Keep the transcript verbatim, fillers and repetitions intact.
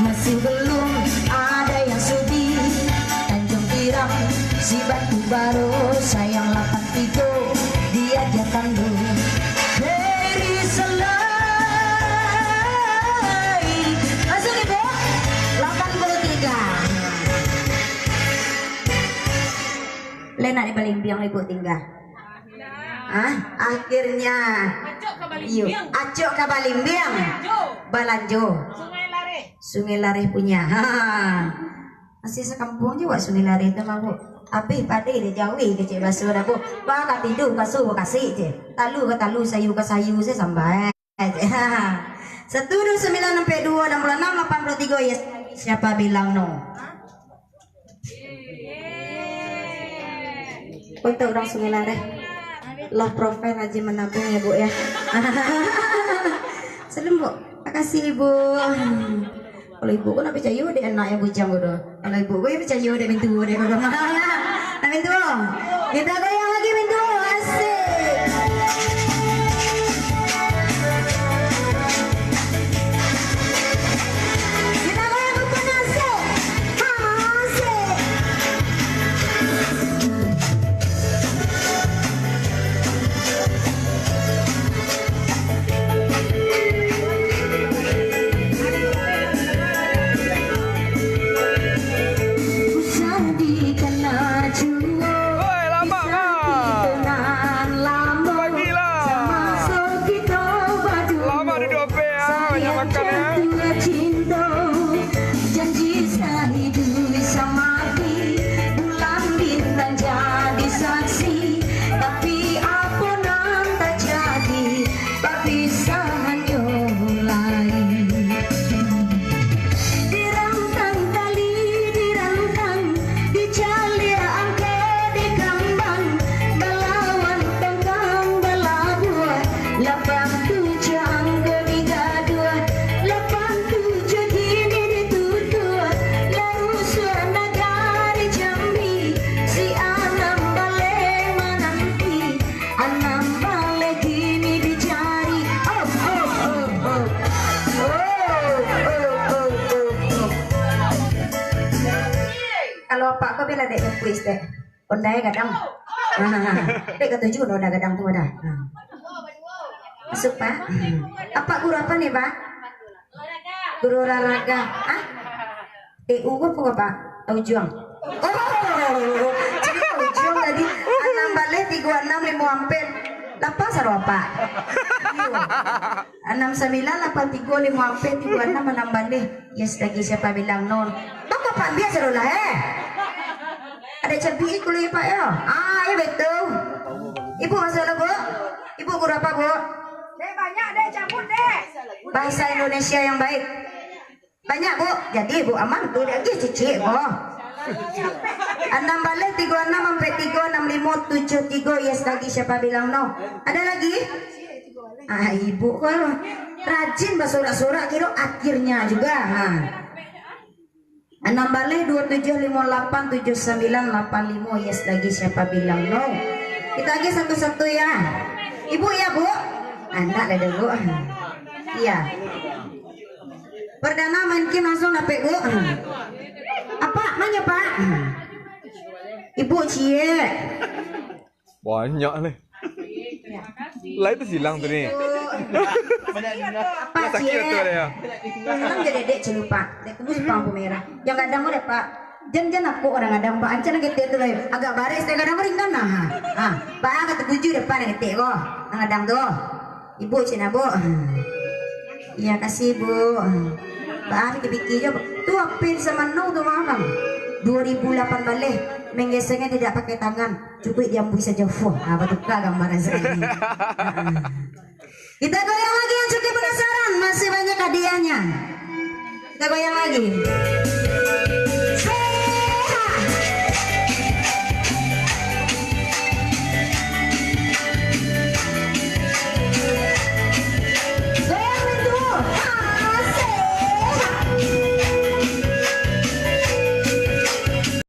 Masih belum ada yang sudi. Tanjung Tiram, si Batu Baru, sayang lapan tigo diajakan dulu. Very slowly. Masuk, Ibu. Lapan puluh tiga. Lai nak di Balimbiang, Ibu tingga. Ah, akhirnya. Acok ka Balimbiang. Iyo, acok ka Balimbiang. Balanjo. Balanjo. Sungai Lareh. Sungai Lareh punya. Ha. Masih sakampuang juo Sungai Lareh tu mah, Bu. Abih padeh dek jawi kecek baso dah, Bu. Bah, ka tidu, kasua bakasik je. Talu ka talu, sayu ka sayu, se sambai. Satu dua sembilan sampai dua enam puluh enam, lapan puluh tiga, yes. Siapa bilang no? Untuk urang Sungai Lareh. Loh, profil rajin menabung ya, Bu, ya. Salam, Bu. Makasih, Ibu. Kalau ibu ko nak picayo dek anak yang bujang ko tu. Kalau ibu ko yo picayo dek mintuo dek ko. Nak mintuo? Kita goyang lagi mintuo. Asik. Kita goyang ke pun asik. Ha, asik. Oi, lamak, Mak. Pagilah. Lamak duduak apek, ah, banyak makan, ah. Janji saiduik samati, bulan bintang jadi saksi, tapi apo nan tajadi, bapisahannyo lai. Dirantang tali, dirantang, dicaliak angko di kambang, balawan tongkang balabuah, lapan tujuah angko digaduah, lapan tujuah kini ditutuah, lah rusuah nagari Jambi, si anam baleh mananti, anam baleh kini dicari. Oh, oh, oh, oh. Oh, oh, oh, oh, oh. Kalau apak ko bilang dek ngepuis dek. Ondai gadang. Ha, ha, ha. Dek katuju ondai gadang tu dah. Ha. Masuk, Pak. Apak guru apa ni, Pak? Guru olahraga. Ah? T U ko apo, Pak? Ujuang. Oh, jadi Ujuang tadi anam baleh, tigo anam, limo ampek. Lapan saro, Pak. Iyo. Anam sambilan, lapan tigo, limo ampek, tigo anam, anam baleh. Yes, lagi siapa bilang no? Bako Pak biasa dulu lah, eh. Ada cabi ikut lagi, Pak, ya. Ah, iya betul. Ibu masuk lah, Bu. Ibu guru apa, Bu? Dek, banyak, Dek, cabut, Dek. Bahasa Indonesia yang baik. Banyak, Bu. Jadi, Bu aman tu, dia lagi cicik, Bu. Anam baleh, tigo anam, ampek tigo, anam limo, tujuah tigo, yes lagi, siapa bilang no? Ada lagi? Ah, ibu ko rajin basorak-sorak, kiro akhirnya juga. Ha. Anam baleh, duo tujuah, limo lapan, tujuh sambilan, lapan limo, yes lagi, siapa bilang no? Kita lagi satu-satu ya. Ibu ya, Bu? Andak lah dulu. Iya. Perdana main game langsung dapek, Bu. Apa? Manya, Pak? Ibu ciek. Banyak leh. Lah itu silang tu ni. Apa sakit ciek? Betul ya. Belum jadi dek celupa. Dek tunggu simpang lampu merah. Yang gadang tu dek, Pak. Jan-jan aku orang gadang, Pak. Ancan ketek tu lah. Agak baris dek gadang ringan nah. Ha. Pak, kata tujuh depan ketek ko. Yang gadang tu. Ibu cina, Bu. Iya, kasih, Bu. Bah, pikir-pikir je. Tu apin samano tu mah, Bang. Dua ribu lapan baleh, menggesernya tidak pakai tangan, cukup diambil saja. Fuh, ah, batuka gambaran sekali. Kita goyang lagi yang cukup penasaran, masih banyak hadiahnya. Kita goyang lagi.